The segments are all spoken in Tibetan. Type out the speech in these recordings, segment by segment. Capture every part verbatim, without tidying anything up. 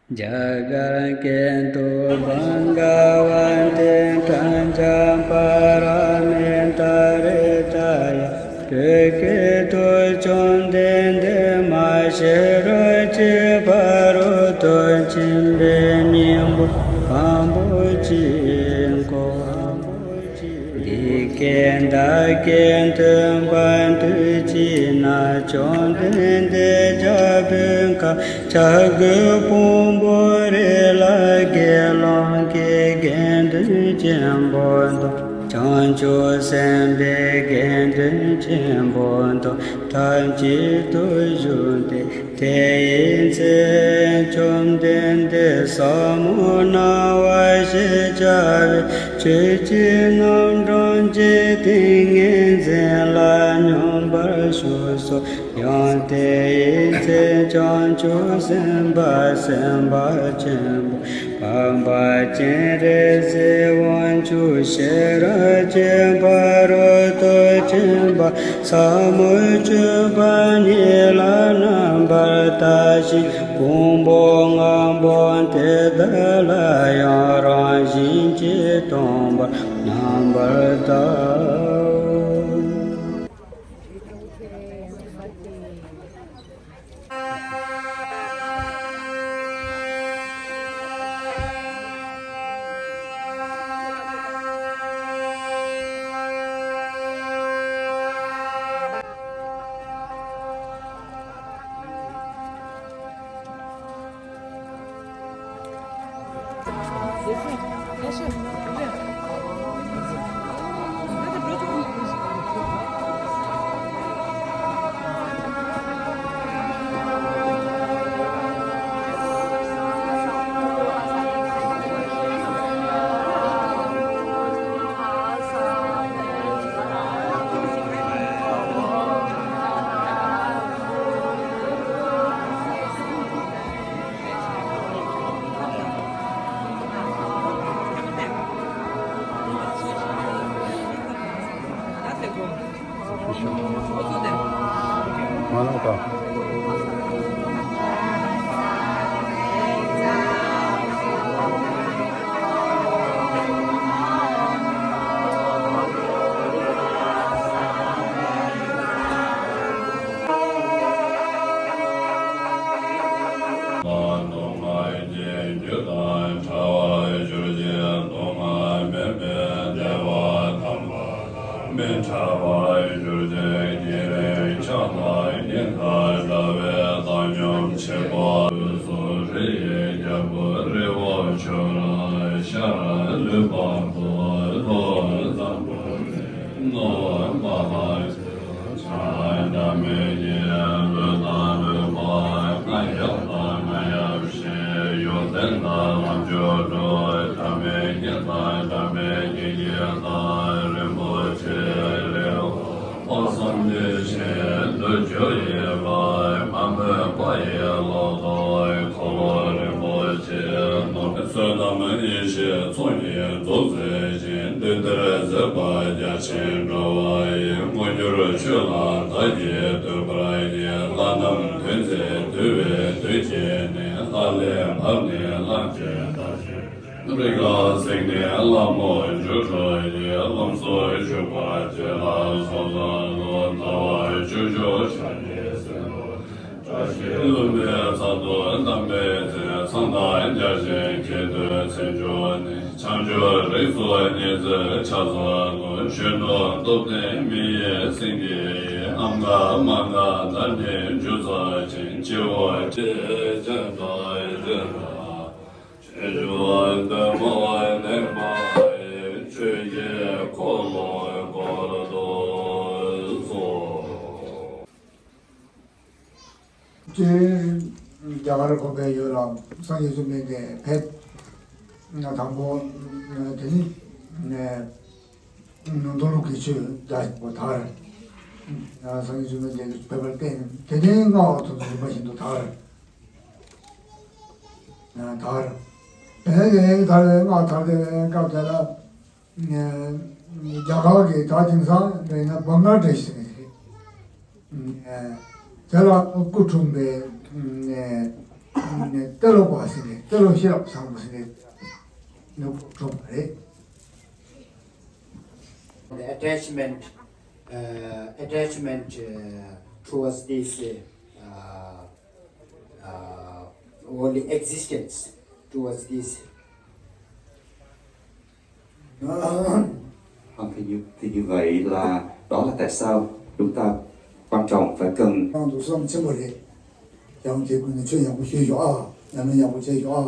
རྒྱ་གར་སྐད་དུ། བྷ་ག་ཝ་ཏི་པྲཛྙཱ་པཱ་ར་མི་ཏཱ་རི་ཏཱ་ཡ། བོད་སྐད་དུ། བཅོམ་ལྡན་འདས་མ་ཤེས་རབ་ཀྱི་ཕ་རོལ་ཏུ་ཕྱིན་པའི་སྙིང་པོ་སྤམ་པོ་ཅིག་གོ། འདི་སྐད་བདག་གིས་ཐོས་པ་དུས་གཅིག་ན། བཅོམ་ལྡན་འདས་རྒྱལ་པོའི་ཁབ་བྱ་རྒོད་ཕུང་པོའི་རི་ལ་དགེ་སློང་གི་དགེ་འདུན་ཆེན་པོ་དང་། བྱང་ཆུབ་སེམས་དཔའི་དགེ་འདུན་ཆེན་པོ་དང་ཐབས་གཅིག་ཏུ་བཞུགས་ཏེ། དེ་ཡི་ཚེ་བཅོམ་ལྡན་འདས་ཟབ་མོ་སྣང་བ་ཞེས་བྱ་བའི་ཆོས་ཀྱི་རྣམ་གྲངས་ཀྱི་ཏིང་ངེ་འཛིན་ལ་སྙོམས་པར་ཞུགས་སོ། ཡང་དེ་ཡི་ཚེ་བྱང་ཆུབ་སེམས་དཔའ་སེམས་དཔའ་ཆེན་པོ་འཕགས་པ་སྤྱན་རས་གཟིགས་དབང་ཕྱུག་ཤེས་རབ་ཀྱི་ཕ་རོལ་ཏུ་ཕྱིན་པ་ཟབ་མོའི་སྤྱོད་པ་ཉིད་ལ་རྣམ་པར་ལྟ་ཞིང་། ཕུང་པོ་ལྔ་པོ་དེ་དག་ལ་ཡང་རང་བཞིན་གྱིས་སྟོང་པར་རྣམ་པར་ལྟའོ། སྡུག་བསྔལ་གྱི་རྒྱུ་དང་། ཕྲ་བར་གྱུར་ཅིང་སྡུག་བསྔལ་མེད་པའི་བདེ་བ་དམ་པ་དང་། མི་ཕྲ་བར་གྱུར་ཅིང་ཉེ་རིང་ཆགས་སྡང་གཉེན་དང་འདྲ་བའི་བཏང་སྙོམས་ཆེན་པོ། སོ་སོ་ཡི་རྒྱལ་པོ་རི་བོ་ཆུ་ར་ཤར་ལུས་འཕགས་པོ་ལྷོ་འཛམ་བུ་གླིང་ནོར་བུ་དང་། ཆང་འདྲ་མེད་ཀྱི་ལུས་དང་ལུས་པ། རྔ་ཡབ་དང་རྔ་ཡབ་བཞིན། ཡོན་ཏན་དང་ལམ་གྱུར་དྲུག་ཐ་མལ་གཉེན་དང་ཐ་མལ་གྱི་གཉེན་དང་། རིན་པོ་ཆེ་རི་བོ་དཔག་བསམ་དེ་བཞིན་དུ་ཁྱབ་པའི་མ་མོས་པ་ཡི་ལོ་ཏོག་འཁོར་ལོ་རིན་པོ་ཆེ་ནོར། བསོད་ནམས་ཡེ་ཤེས་ཚོགས་གཉིས་རྫོགས་མཛད་ཅིང་། འདི་ལྟར་མཛད་པ་རྒྱ་ཆེན་འགྲོ་བ་ཡི། དངོས་འབྱོར་ཆོས་ལ་བདག་གིས་འདུད་པར་བགྱི། ལྷ་རྣམས་དོན་མཛད་འདུལ་བའི་དུས་བྱས་ནས། ལྷ་ལས་བབས་ནས་ལྷ་བཅས་བདག་གཞན། རིགས་ལ་གཟིགས་ནས་ལྷ་མོ་འབྱུང་གྲོལ་གྱི། ལམ་སྲོལ་ཞུགས་པ་བཅས་ལ་ཕྱག་འཚལ་ལོ། ཟླ་བ་བཅུ་བཅུ་ཕྱག་རྒྱའི་སྲིན་པོ། བཀྲ་ཤིས་ལྷུན་པོའི་ཚལ་དུ་བསྣམས་པའི་ཚེ། མཚན་དང་རྒྱ་ཆེན་ཁྱད་དུ་མཚན་བརྗོད་ནས། བྱང་ཆུབ་རིགས་སུ་ངེས་འཛིན་ཕྱག་འཚལ་ལོ། གཞོན་ནུ་སྟོབས་ལྡན་མི་ཡི་སེང་གེ་ཡིས། ཨམ་མངའ་མ་མངའ་བདག་ནི་འཇུ་ཚར་ཅིང་། སྤྱི་བོ་ཅན་དང་ཡི་དམ་ལ། ཆོས་འབྱུང་ལྟད་མོ་ནས་མ་ཡིན། ཆོས་ཀྱི་འཁོར་ལོ་བསྐོར་དུ་གསོལ། སྤྱིར་རྒྱ་གར་གོ་པའི་ཡུལ་ལ་སངས་རྒྱས་བཅོམ་ལྡན་འདས་ཕེབས། དང་པོ་དེ་ནི་མདོ་ལུགས་ཀྱི་ཆོས་རྒྱ་ཆེན་པོ་དར། སངས་རྒྱས་བཅོམ་ལྡན་འདས་ཀྱི་ཕེབས་པར་བརྟེན། དེ་ནས་སྔགས་ཐོག་ཏུ་རིམ་པ་བཞིན་དུ་དར། དར། དེ་ནས་དར་བའི་སྔགས་དར་བའི་སྐབས་དེ་ལ། རྒྱ་གར་གྱི་ད་དེང་སང་འདྲ་ཡིན་ན་བྷང་ག་ལ་དེཤ་ཟེར་ནས་རེད། དེ་ལ་སྐུ་འཁྲུངས་པའི་ ནས་ཏེ་ལོ་པ་ཟེར་ནས་ཏེ་ལོ་ཤེས་རབ་བཟང་པོ་ཟེར་ནས་ནུབ་གྲོངས་པ་རེད། The attachment, uh, attachment uh, towards this uh, uh, worldly existence, towards this. Vâng, thì như, thì như vậy là đó là tại sao chúng ta quan trọng phải cần. ནང་དུ་བསམ་ཆེན་པོ་རེད། ཡང་དེ་ཀུན་ནས་ཆོས་ཡག་པོ་ཤེས་ཤོག་ཨ། ཉམས་ལེན་ཡག་པོ་བྱེད་ཤོག་ཨ།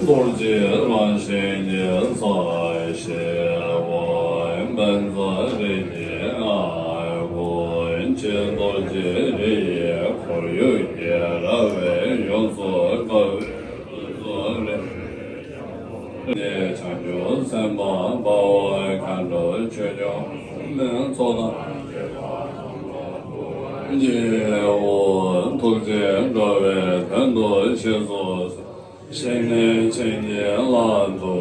རྡོ་རྗེ་རང་བཞིན་ཉིད་ས་ཞེས་པ། བཛྲ་རིགས་ཀྱི་ཨ་ཧོ། ཕྱི་རྡོ་རྗེ་རིགས་ཡི་ཁོར་ཡུག་གི་ར་བས་ཡོངས་སུ་བཀབ་པའི་ནས་བྱང་ཆུབ་སེམས་དཔའ་དཔའ་བོ་མཁའ་འགྲོ་ཆོས་སྐྱོང་ཚོགས་དང་བཅས་པ་ཐུགས་རྗེས་འགྲོ་བའི་དོན་དུ་གཤེགས་སུ་གཤེགས་ནས་བྱིན་གྱིས་བརླབ་ཏུ་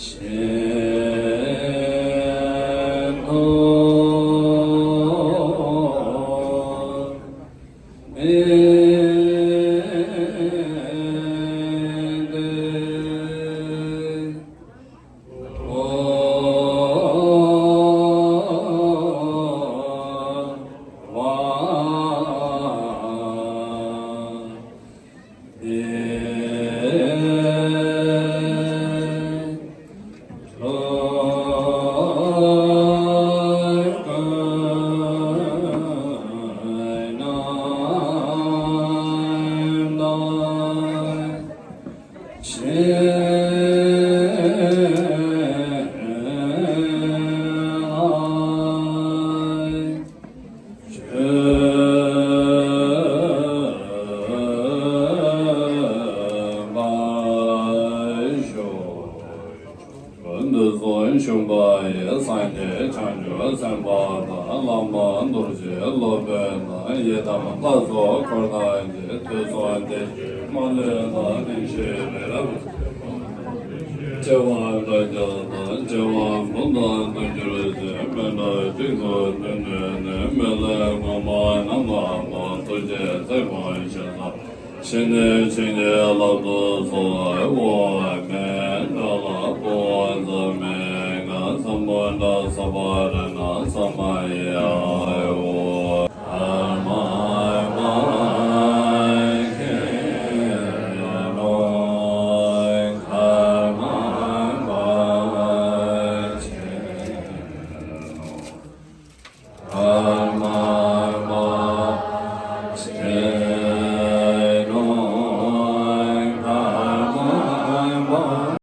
གསོལ། དུ་གསུངས་བཞུགས་པ་ཡི། སངས་རྒྱས་བྱང་ཆུབ་སེམས་དཔའ་དང་། བླ་མ་རྡོ་རྗེ་སློབ་དཔོན་དང་། ཡི་དམ་ལྷ་ཚོགས་འཁོར་དང་བཅས། ཐོས་བསམ་གཏད་ཅིང་མ་ལུས་ན། བདེན་བཞིའི་མི་རབས་སུ་སྐྱེ་བ་དགའ་རྒྱལ་དང་། བྱེ་བ་འབུམ་དང་དུ་འགྱུར་ཞིང་། བོད་འདྲ་གཅིག་ཏུ་མཐུན་ནུས་ནི། མི་ལུས་ངོ་མ་ནམ་མཁའ་དང་། ཐུགས་རྗེས་བརྩེ་དགོངས་ཞེ་ས། ཕྱི་ནས་བྱིན་གྱིས་བརླབ་ཏུ་གསོལ།